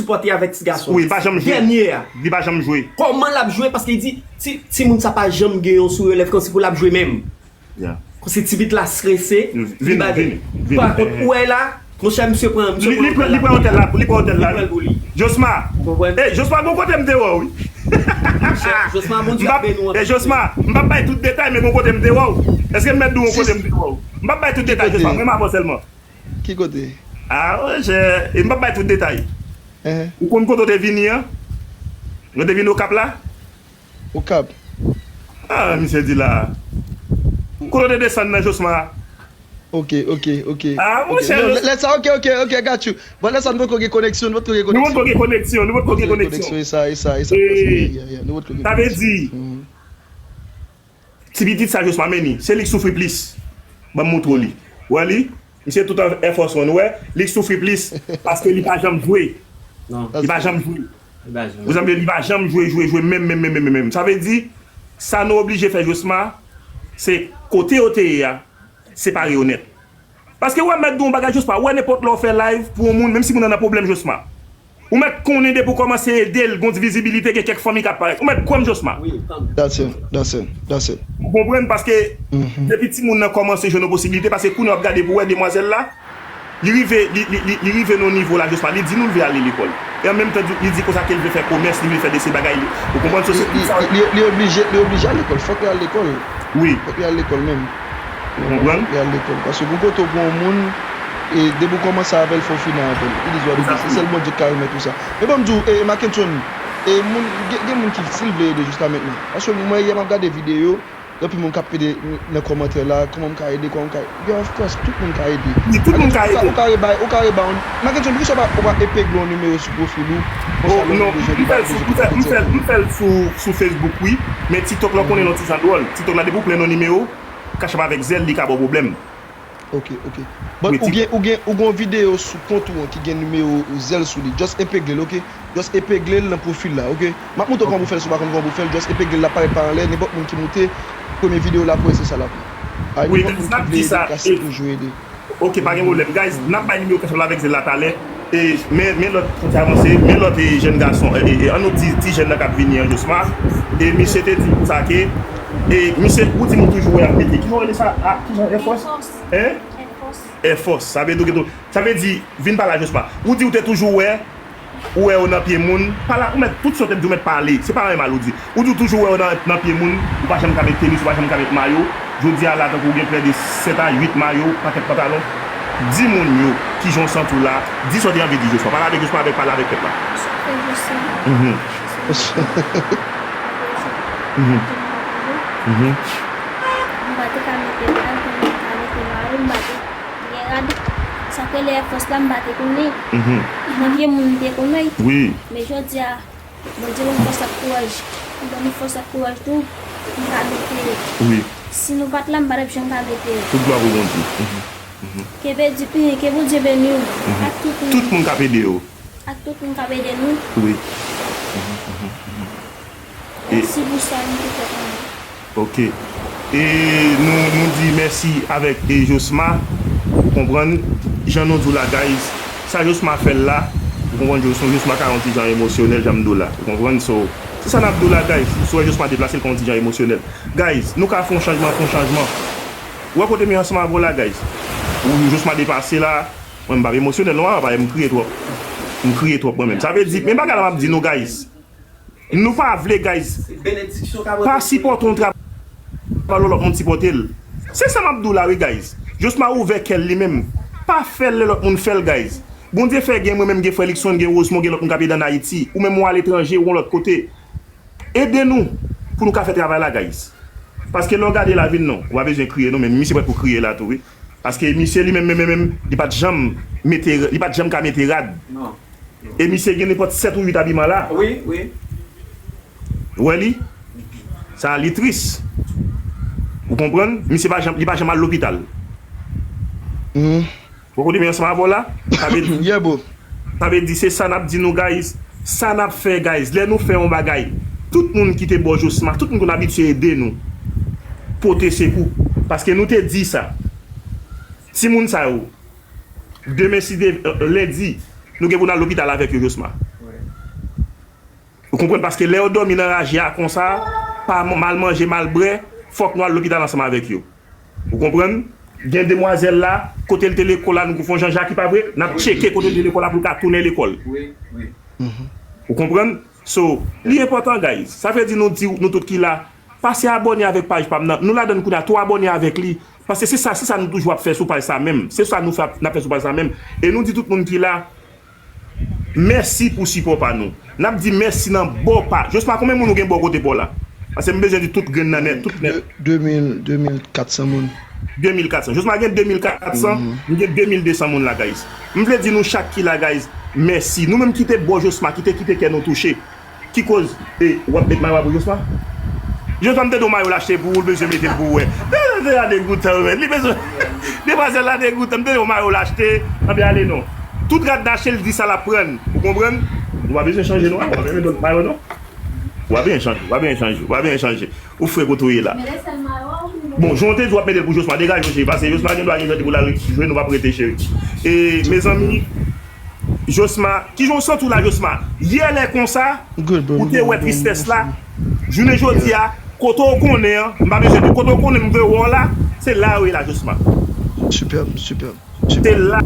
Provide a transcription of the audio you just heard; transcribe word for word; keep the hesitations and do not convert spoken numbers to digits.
sipòte avèk ti gason. Wi, li pa janm jwe. Dènye a. Li pa janm jwe. Kòman l ap jwe? Paske li di, ti, timoun sa pa janm gen yon sou relèv kòmsi pou l ap jwe menm. Yeah. Kòmsi ti pit la strese, li Vini, bagay. vini, vini. Pa kont, ou wè la, monchè, misye pran, misye Li, li pran li pran otèl la, li pran otèl la. Josma. Konprann? Ey, Josma, gon kote m te wè w, wi. Josma, Bondye ap beni w. Ey, Josma, m p ap bay tout detay, men gon kote m te wè w. Èske m mèt di w yon kote m te wè w? M p ap bay tout detay, Josma, men m avè w sèlman. Ki kote? Ah, monchè, e m p ap bay tout detay. Hein? Ou konn kote w te vini an? Mwen te vini Okap la? Okap. Ah, misye di la. Kote w te desann nan, Josma? Ok, ok, ok. Ah, Ok. monchè, Non, Josma. Lè sa, ok, ok, ok, got you. Bon, lè sa, nou poko gen koneksyon, nou poko gen Nou konn koneksyon. Gen koneksyon, nou konn Gen koneksyon. Koneksyon, e sa, e sa, e sa. E, Yeah, yeah, nou konn gen Sa vle koneksyon. di, Mhm. ti pitit sa Josma, men li, se li k soufri plis. Ban m montre w li. Wè li? Misye tout an Air Force One, wè? Li k soufri plis, paske li pa janm jwe. Non, Li pa janm jwe. li pa janm. Ou sanble li pa janm jwe, jwe, jwe, menm, menm, menm, menm, menm, menm. Sa vle di, sa nou oblije fè Josma, se kote yo te ye a, separe yo nèt. Paske wè mèt di yon bagay Josma, wè nenpòt lè w fè live pou yon moun, menm si moun nan nan pwoblèm Josma. Ou mèt konnen depi w kòmanse ede l, gon ti vizibilite, gen kèk fanmi k ap parèt. Ou mèt kwè m Josma. Wi, tanm. That's it, that's it, that's it. Ou konprann? Paske Mhm. depi timoun nan kòmanse jwenn yon posiblite, paske kounye a w ap gade pou wè demwazèl la, li rive, li, li, li, li rive nan yon nivo la Josma, li di nou l vle ale lekòl. E an menm tan, li di konsa ke l vle fè komès, li vle fè de se bagay li. Ou konprann? So, se Li, tout sa. li, li, li oblije, li oblije al lekòl. Fòk li al lekòl. Wi. Fòk li al lekòl menm. Ou konprann? Li al lekòl. Paske pou kote w gen yon moun, e depi w kòmanse avè l, fò w fini avè l. It is what it is. Se sèl Bondye ki ka remèt ou sa. Men ban m di w, e, Mackenson, e, moun, gen, gen moun ki, si l vle ede jiska mentnan. Paske mwen, yè m ap gade videyo, gen anpil moun k ap pede nan kòmantè la, kòman m ka ede, kòman m ka ede. Of course, tout moun ka ede. Wi, tout moun ka Mackenson, ede. Ou ka, ou ka rebay, ou ka rebay. Mackenson, poukisa w pa, ou pa epegle yon nimewo sou pwofil ou? Oh, non, m fè l sou, m fè, m fè, m fè l sou, sou Facebook, wi. Men TikTok la, w konnen l yon ti jan dwòl. TikTok la, depi w pran yon nimewo, Cash App avèk Zelle, li ka ba w pwoblèm. Ok, ok. Bon, ou gen, ou gen, ou gen yon videyo sou kont ou an ki gen nimewo Zelle sou li. Just epegle l, ok? Just epegle l nan pwofil la, ok? M ap montre w kòman pou fè l, si w pa konn kòman pou fè l, just epegle l, l ap parèt pa anlè, nenpòt moun ki moute premye videyo l ap wè, se sa l ap wè. Ay, Wi, nenpòt moun n ap ki di vle sa, ede, ka sitou jwe ede. Ok, pa gen pwoblèm. Guys, n ap bay nimewo Cash App la avèk Zelle la talè. E, men, men lòt, fò n avanse, men lòt, e, jèn gason, e, e, e, ann nou di, ti jèn nan k ap vini an, Josma. E, misye te di konsa ke, e, misye, ou di moun toujou wè ap mete, ki jan w rele sa? A, ki jan, Air Force? Hein? Air Force. Sa vle di, ou gen tou, sa vle di, vin pa la, Josma. Ou di ou te toujou wè, ou wè yo nan pye moun. Pa la, ou mèt, tout sa w te di, ou mèt pale. Se pa anyen mal ou di. Ou di w toujou wè yo nan, nan pye moun, ou pa janm ka met tenis, ou pa janm ka met mayo. Jodi a la, tankou ou gen prè de sèt a uit mayo, pakèt pantalon. Di moun yo kijan w santi w la. Di sa w te anvi di Josma. Pale avèk Josma, avèk, pale avèk pèp la. Sa fè Josma. Mhm. Se yon Mhm. jan m pa konnen. Mhm. M pa te ka mete rad, m pa te ka mete mayo, m pa te gen rad. Sa k rele Air Force la, m pa te konnen. Mhm. Nan pye moun m te konnen. Wi. Men jodi a, Bondye ban m fòs ak kouraj. Li ban m fòs ak kouraj tou. M ka mete. Wi. Si nou pa t la, m pa t ap janm ka mete. Tout glwa pou Bondye. Mhm. Ke Bondye, ke Bondye beni w. Ak tout moun. Tout moun k ap ede yo. Ak tout moun k ap ede nou. Wi. Mèsi pou sa nou te fè pou nou. Ok. E nou, nou di mèsi avèk e Josma. Ou konprann? Jan nou di w la, guys. Sa Josma fè l la. Ou konprann? Josma, Josma ka yon ti jan emosyonèl, jan m di w la. Ou konprann? So, se sa n ap di w la, guys. Si w wè Josma deplase l ka yon ti jan emosyonèl. Guys, nou ka fè yon chanjman, fè yon chanjman. Ou wè kote m ye ansanm avè w la, guys. Ou Josma deplase la. Mwen, m pa emosyonèl, non, pa m kriye twòp. M kriye twòp mwen menm. Sa vle di, men bagay la m ap di nou, guys. Nou pa vle, guys. Pa sipòte yon travay lè lòt moun sipòte l. Se sa m ap di w la, wi, guys. Josma ouvè kè l li menm. Pa fè l lè lòt moun fè l, guys. Bondye fè gen mwen menm, gen frè Luckson, gen Rosemond, gen lòt moun k ap ede ann Ayiti. Ou menm ou aletranje, ou yon lòt kote. Ede nou pou nou ka fè travay la, guys. Paske lè w gade lavi n non, ou pa bezwen kriye non, men misye prèt pou kriye la tou, wi. Paske misye li menm, menm, menm, menm, li pa t janm mete, li pa t janm ka mete rad. Non. E misye gen nenpòt sèt ou uit abiman la. Wi, wi. Ou wè li? Sa li tris. Ou konprann? Misye pa janm, li pa janm al lopital. Mhm. Ou kote men ansanm avè w la? Sa vle di, Yeah, bro. Sa vle di se sa n ap di nou, guys. Sa n ap fè, guys. Lè nou fè yon bagay, tout moun ki te bò Josma, tout moun konn abitye ede nou. Pote sekou. Paske nou te di sa. Timoun sa yo, demen si de, lendi, nou gen pou n al lopital avèk yo, Josma. Ou konprann? Paske lè yo dòmi nan raje a konsa, pa mal manje, mal bwè, fòk nou al lopital ansanm avèk yo. Ou konprann? Gen demwazèl la, kote l te lekòl la, nou fè yon jan Jaki, pa vre? N ap tcheke kote l te lekòl la pou l ka tounen lekòl. Ou konprann? So, li enpòtan, guys. Sa vle di nou di nou tout ki la, pase abòne avèk paj pa m nan. Nou ladann kounye a, tou abòne avèk li. Paske se sa, se sa nou toujou ap fè sou paj sa menm. Se sa nou fè, n ap fè sou paj sa menm. E nou di tout moun ki la, mèsi pou sipò pa nou. N ap di mèsi nan bò pa. Josma, konbyen moun ou gen bò kote pa w la? Paske m bezwen di tout grenn nan nèt, tout nèt. De mil, de mil katsan moun. De mil katsan. Josma gen de mil katsan, m gen de mil de san moun la, guys. M vle di nou chak ki la, guys, mèsi. Nou menm ki te bò Josma, ki te kite kè nou touche. Ki koz? E, w ap met mayo a pou Josma? Josma, m te di w mayo l achte pou ou, l bezwen mete l pou ou wè. Demwazèl la degoutan, men. Li bezwen. Demwazèl la degoutan. M te di w mayo l achte. Anben ale non. Tout rad n achte, l di sa l ap pran. Ou konprann? Ou pa bezwen chanje non. Ou pa bezwen dòt mayo non. Ou pa bezwen chanje. Ou pa bezwen chanje. Ou pa bezwen chanje. Ou fre kote w ye la. Bon, jan w te di w ap mete l pou Josma, degaje w cheri, paske Josma gen dwa gen jan li pou l al jwe, nou p ap rete cheri. E, mezanmi, Josma, kijan w santi w la, Josma? Yè lè konsa, ou te wè tristès la, jounen jodi a, kote w konnen an, m pa bezwen di w, kote w konnen m vle wè w la, se la ou ye la, Josma. Superbe, superbe. Se la.